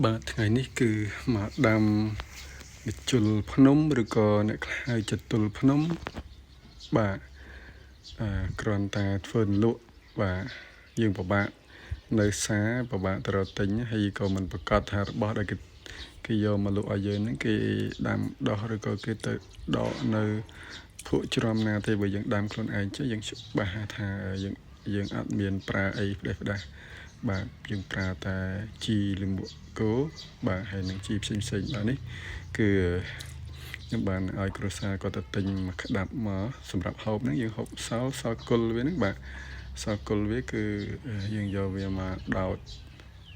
បាទថ្ងៃនេះគឺមកដាំម្ជុលភ្នំឬក៏អ្នកខ្លះហៅចតុលភ្នំបាទអឺគ្រាន់តែធ្វើលក់បាទយើងពិបាកនៅសារពិបាកទៅរកទិញហើយក៏មិនប្រកាសថារបស់ដែលគេគេយកមកលក់ឲ្យយើងហ្នឹងគេដាំដោះឬក៏គេទៅដកនៅភក់ជ្រាំណាទេបើយើងដាំខ្លួនឯងចេះយើងច្បាស់ថាយើងយើងអត់មានប្រើអីផ្ដេសផ្ដាស់បាទយើងប្រើតែជីលាមកគោបាទហើយនឹងជីផ្សេងផ្សេងបាទនេះគឺខ្ញុំបានឲ្យគ្រួសារគាត់ទៅទិញមួយក្តាប់មកសម្រាប់ហូបហ្នឹងយើងហូបសល់សល់គុលវាហ្នឹងបាទសល់គុលវាគឺយើងយកវាមកដោត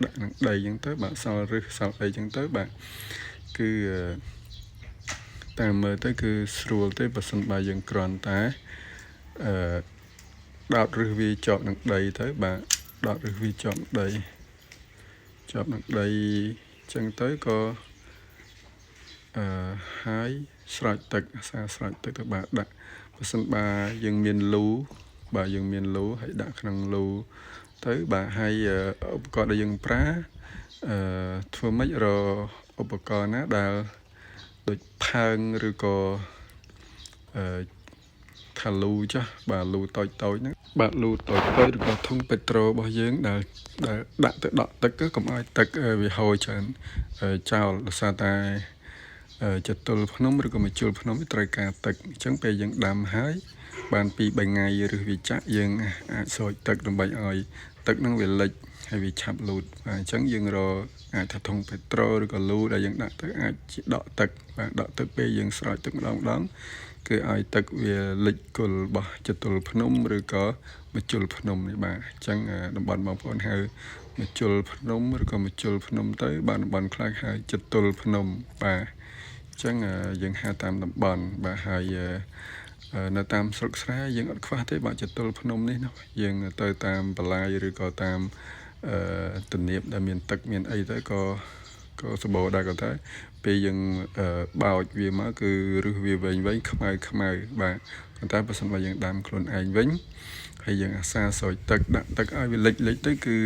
ដាក់នឹងដីអញ្ចឹងទៅបាទសល់រឹសសល់អីអញ្ចឹងទៅបាទគឺតាមមើលទៅគឺស្រួលទេបើសិនបើយើងគ្រាន់តែអឺដោតរឹសវាជាប់នឹងដីទៅបាទដោតរឹសវាជាប់ដីជាប់នឹងដីអញ្ចឹងទៅក៏អឺហើយស្រោចទឹកអាសាស្រោចទឹកទៅបាទដាក់បើសិនបើយើងមានលូបាទយើងមានលូហើយដាក់ក្នុងលូទៅបាទហើយឧបករណ៍ដែលយើងប្រើអឺធ្វើម៉េចរកឧបករណ៍ណាដែលដូចផើងឬក៏អឺថាលូចាស់បាទលូតូចតូចហ្នឹងបាទលូតូចតូចឬក៏ធុងពេត្រូរបស់យើងដែលដែលដាក់ទៅដក់ទឹកកុំឲ្យទឹកវាហូរច្រើនចោលដោយសារតែចតុលភ្នំឬក៏មជុលភ្នំវាត្រូវការទឹកអញ្ចឹងពេលយើងដាំហើយបាន2 3ថ្ងៃឬវាចាក់យើងអាចស្រោចទឹកដើម្បីឲ្យទឹកនឹងវាលិចហើយវាឆាប់លូតបាទអញ្ចឹងយើងរកអាចថាធុងពេត្រូឬក៏លូដែលយើងដាក់ទៅអាចជាដក់ទឹកបាទដក់ទឹកពេលយើងស្រោចទឹកម្ដងម្ដងគឺឲ្យទឹកវាលិចគល់របស់ចតុលភ្នំឬក៏មជុលភ្នំនេះបាទអញ្ចឹងតំបន់បងប្អូនហៅមជុលភ្នំឬក៏មជុលភ្នំទៅបាទតំបន់ខ្លះហៅចតុលភ្នំបាទអញ្ចឹងយើងហៅតាមតំបន់បាទហើយនៅតាមស្រុកស្រែយើងអត់ខ្វះទេបាទចតុលភ្នំនេះយើងទៅតាមបន្លាយឬក៏តាមអឺទំនាបដែលមានទឹកមានអីទៅក៏ក៏សម្បូរដែរក៏តែពេលយើងបោចវាមកគឺរឹសវាវែងវែងខ្មៅខ្មៅបាទប៉ុន្តែបើសិនបើយើងដាំខ្លួនឯងវិញហើយយើងអាសាស្រោចទឹកដាក់ទឹកឲ្យវាលិចលិចទៅគឺ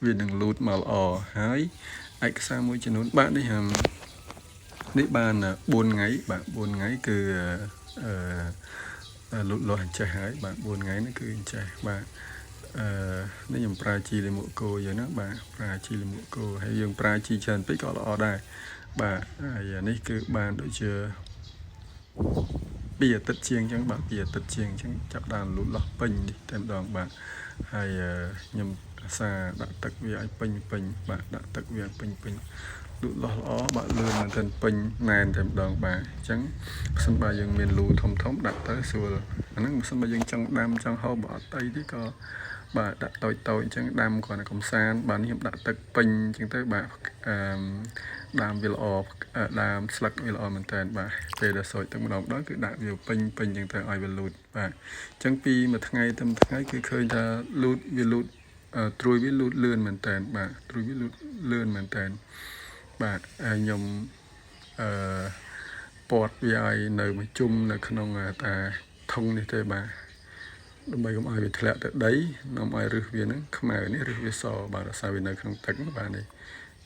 វានឹងលូតមកល្អហើយឯកសារមួយចំនួនបាទនេះនេះបាន4ថ្ងៃបាទ4ថ្ងៃគឺអឺលូតលាស់អញ្ចេះហើយបាទ4ថ្ងៃនេះគឺអញ្ចេះបាទអឺនេះខ្ញុំប្រើជីលាមកគោយ៉ាងហ្នឹងបាទប្រើជីលាមកគោហើយយើងប្រើជីច្រើនពេកក៏ល្អដែរបាទហើយនេះគឺបានដូចជា2អាទិត្យជាងអញ្ចឹងបាទ2អាទិត្យជាងអញ្ចឹងចាប់ដើមលូតលាស់ពេញនេះតែម្ដងបាទហើយខ្ញុំអាសាដាក់ទឹកវាឲ្យពេញពេញបាទដាក់ទឹកវាឲ្យពេញពេញលូតលាស់ល្អបាទលឿនមែនទែនពេញណែនតែម្ដងបាទអញ្ចឹងបើសិនបើយើងមានលូធំធំដាក់ទៅស្រួលអាហ្នឹងបើសិនបើយើងចង់ដាំចង់ហូបបើអត់អីទេក៏បាទដាក់តូចតូចអញ្ចឹងដាំគ្រាន់តែកំសាន្តបាទនេះខ្ញុំដាក់ទឹកពេញអញ្ចឹងទៅបាទអឺដើមវាល្អដើមស្លឹកវាល្អមែនតើបាទពេលដែលស្រោចទឹកម្ដងម្ដងគឺដាក់វាពេញពេញអញ្ចឹងទៅឲ្យវាលូតបាទអញ្ចឹងពីមួយថ្ងៃទៅមួយថ្ងៃគឺឃើញថាលូតវាលូតត្រួយវាលូតលឿនមែនតើបាទត្រួយវាលូតលឿនមែនតើបាទខ្ញុំអឺពតវាឲ្យនៅមួយជុំនៅក្នុងតាធុងនេះទេបាទដើម្បីកុំឲ្យវាធ្លាក់ទៅដីនាំឲ្យរឹសវាហ្នឹងខ្មៅនេះរឹសវាសបាទរសារវានៅក្នុងទឹកបាទនេះ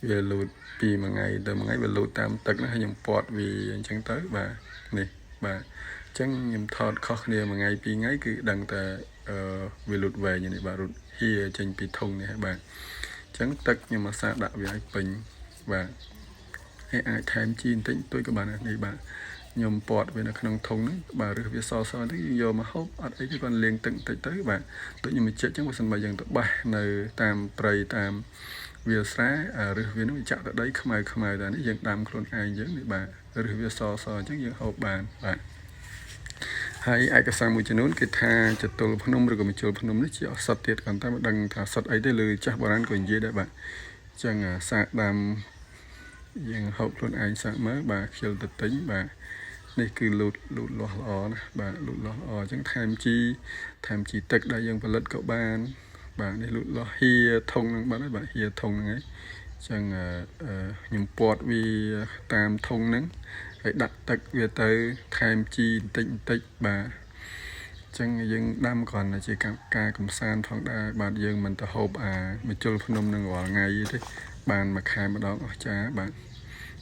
វាលូតពីមួយថ្ងៃទៅមួយថ្ងៃវាលូតតាមទឹកហ្នឹងហើយខ្ញុំពតវាអញ្ចឹងទៅបាទនេះបាទអញ្ចឹងខ្ញុំថតខុសគ្នាមួយថ្ងៃពីរថ្ងៃគឺដឹងតែអឺវាលូតវែងនេះបាទរត់ហៀចេញពីធុងនេះហើយបាទអញ្ចឹងទឹកខ្ញុំអាសាដាក់វាឲ្យពេញបាទហើយអាចថែមជីបន្តិចបន្តួចក៏បានដែរនេះបាទខ្ញុំពតវានៅក្នុងធុងហ្នឹងបាទឬវាសសទៅយើងយកមកហូបអត់អីទេគាត់លាងទឹកបន្តិចទៅបាទដូចខ្ញុំបញ្ជាក់ចឹងបើសិនបើយើងទៅបេះនៅតាមព្រៃតាមវាលស្រែឬវានោះវាចាក់ទៅដីខ្មៅខ្មៅតែនេះយើងដាំខ្លួនឯងយើងនេះបាទឬវាសសអញ្ចឹងយើងហូបបានបាទហើយឯកសារមួយចំនួនគេថាចតុលភ្នំឬក៏មជុលភ្នំនេះជាឱសថទៀតគាត់តែមិនដឹងថាឱសថអីទេលើចាស់បុរាណក៏និយាយដែរបាទអញ្ចឹងសាកដាំយើងហូបខ្លួនឯងសាកមើលបាទខ្ជិលទៅទិញបាទនេះគឺលូតលូតលាស់ល្អណាស់បាទលូតលាស់ល្អអញ្ចឹងថែមជីថែមជីទឹកដែលយើងផលិតក៏បានបាទនេះលូតលាស់ហៀធុងហ្នឹងបាទបាទហៀធុងហ្នឹងឯងអញ្ចឹងខ្ញុំពតវាតាមធុងហ្នឹងហើយដាក់ទឹកវាទៅថែមជីបន្តិចបន្តិចបាទអញ្ចឹងយើងដាំគ្រាន់តែជាការកំសាន្តផងដែរបាទយើងមិនទៅហូបអាមជុលភ្នំនឹងរាល់ថ្ងៃទេ បានមួយខែម្ដងអស្ចារ្យបាទ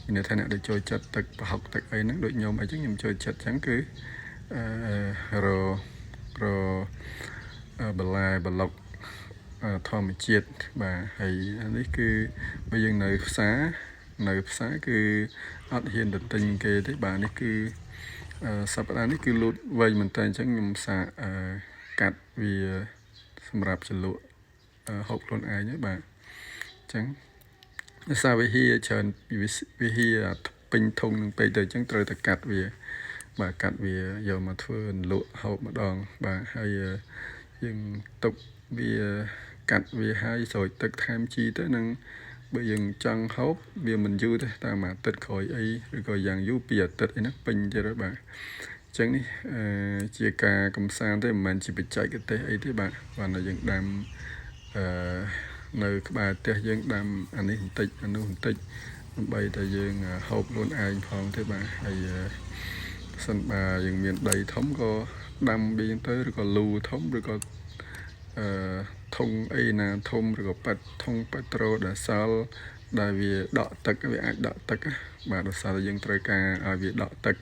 មានន័យថាអ្នកដែលចូលចិត្តទឹកប្រហុកទឹកអីហ្នឹងដូចខ្ញុំអីចឹងខ្ញុំចូលចិត្តចឹងគឺអឺររបន្លែប្លុកធម្មជាតិបាទហើយនេះគឺបើយើងនៅផ្សារនៅផ្សារគឺអត់ហ៊ានទៅទិញគេទេបាទនេះគឺសប្តាហ៍នេះគឺលូតវែងមែនតើអញ្ចឹងខ្ញុំសាកកាត់វាសម្រាប់ជ្រលក់ហូបខ្លួនឯងហើយបាទអញ្ចឹងដោយសារវាហៀច្រើនវាហៀពេញធុងនឹងពេកទៅអញ្ចឹងត្រូវតែកាត់វាបាទកាត់វាយកមកធ្វើលក់ហូបម្ដងបាទហើយយើងទុកវាកាត់វាហើយស្រោចទឹកថែមជីទៅនឹងបើយើងចង់ហូបវាមិនយូរទេតាមអាទិត្យក្រោយអីឬក៏យ៉ាងយូរពីអាទិត្យអីហ្នឹងពេញទៀតហើយបាទអញ្ចឹងនេះជាការកំសាន្តទេមិនមែនជាបច្ចេកទេសអីទេបាទបាទយើងដាំអឺនៅក្បែរផ្ទះយើងដាំអានេះបន្តិចអានោះបន្តិចដើម្បីតែយើងហូបខ្លួនឯងផងទេបាទហើយសិនបើយើងមានដីធំក៏ដាំវាទៅឬក៏លូធំឬក៏អឺធុងអីណាធំឬក៏ប៉ាត់ធុងប៉ាត្រូដែលសល់ដែលវាដក់ទឹកវាអាចដក់ទឹកបាទដោយសារតែយើងត្រូវការឲ្យវាដក់ទឹក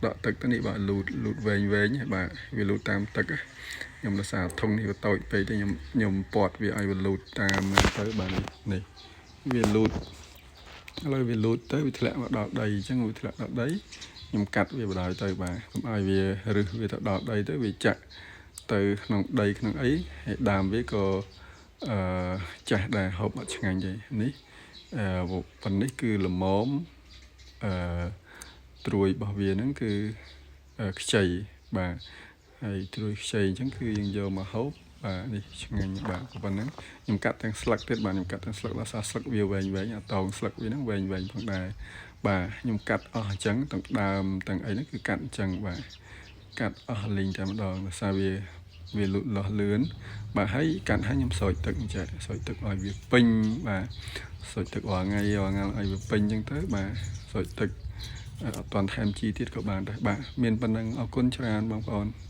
ដក់ទឹកទៅនេះបាទលូតលូតវែងវែងបាទវាលូតតាមទឹកខ្ញុំដោយសារធុងនេះវាតូចពេកទេខ្ញុំខ្ញុំពាត់វាឲ្យវាលូតតាមហ្នឹងទៅបាទនេះវាលូតឥឡូវវាលូតទៅវាធ្លាក់មកដល់ដីអញ្ចឹងវាធ្លាក់ដល់ដីខ្ញុំកាត់វាបដ ாய் ទៅបាទកុំឲ្យវារឹសវាទៅដល់ដីទៅវាចាក់ទៅក្នុងដីក្នុងអីហើយដើមវាក៏អឺចាស់ដែរហូបអត់ឆ្ងាញ់ទេនេះអឺប៉ុណ្នេះគឺល្មមអឺត្រួយរបស់វាហ្នឹងគឺខ្ចីបាទហើយត្រួយខ្ចីអញ្ចឹងគឺយើងយកមកហូបបាទនេះឆ្ងាញ់បាទប៉ុណ្ណឹងខ្ញុំកាត់ទាំងស្លឹកទៀតបាទខ្ញុំកាត់ទាំងស្លឹកដល់សារស្លឹកវាវែងវែងអាតងស្លឹកវាហ្នឹងវែងវែងផងដែរបាទខ្ញុំកាត់អស់អញ្ចឹងទាំងដើមទាំងអីហ្នឹងគឺកាត់អញ្ចឹងបាទកាត់អស់លីងតែម្ដងដោយសារវាវាលូតលាស់លឿនបាទហើយកាត់ហើយខ្ញុំស្រោចទឹកអញ្ចឹងស្រោចទឹកឲ្យវាពេញបាទស្រោចទឹករាល់ថ្ងៃរាល់ថ្ងៃឲ្យវាពេញអញ្ចឹងទៅបាទស្រោចទឹកអត់តាន់ថែមជីទៀតក៏បានដែរបាទមានប៉ុណ្ណឹងអរគុណច្រើនបងប្អូន។